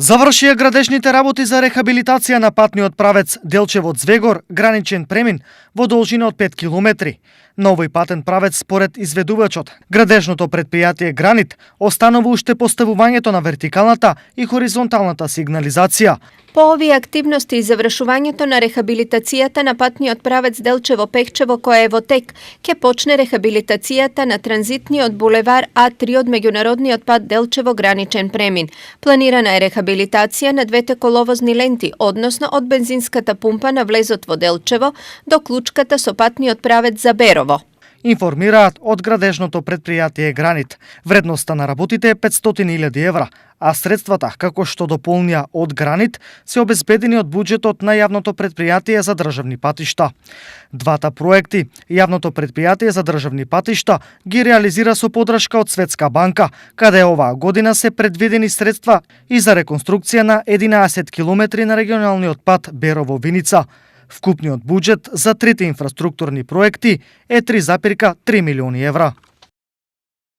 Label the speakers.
Speaker 1: Завршија градежните работи за рехабилитација на патниот правец Делчево-Звегор, граничен премин во должина од 5 километри. На овој патен правец, според изведувачот, градежното претпријатие Гранит останува уште поставувањето на вертикалната и хоризонталната сигнализација.
Speaker 2: По овие активности и завршувањето на рехабилитацијата на патниот правец Делчево-Пехчево, која е во тек, ќе почне рехабилитацијата на транзитниот булевар А3 од меѓународниот пат Делчево граничен премин. Планирана е рехабилитација на двете коловозни ленти, односно од бензинската пумпа на влезот во Делчево до клучката со патниот правец за Берово.
Speaker 1: Информираат од градежното претпријатие Гранит. Вредноста на работите е 500.000 евра, а средствата, како што дополнија од Гранит, се обезбедени од буџетот на јавното претпријатие за државни патишта. Двата проекти, јавното претпријатие за државни патишта ги реализира со подршка од Светска банка, каде оваа година се предвидени средства и за реконструкција на 11 километри на регионалниот пат Берово-Виница. Вкупниот буџет за трите инфраструктурни проекти е 3,3 милиони евра.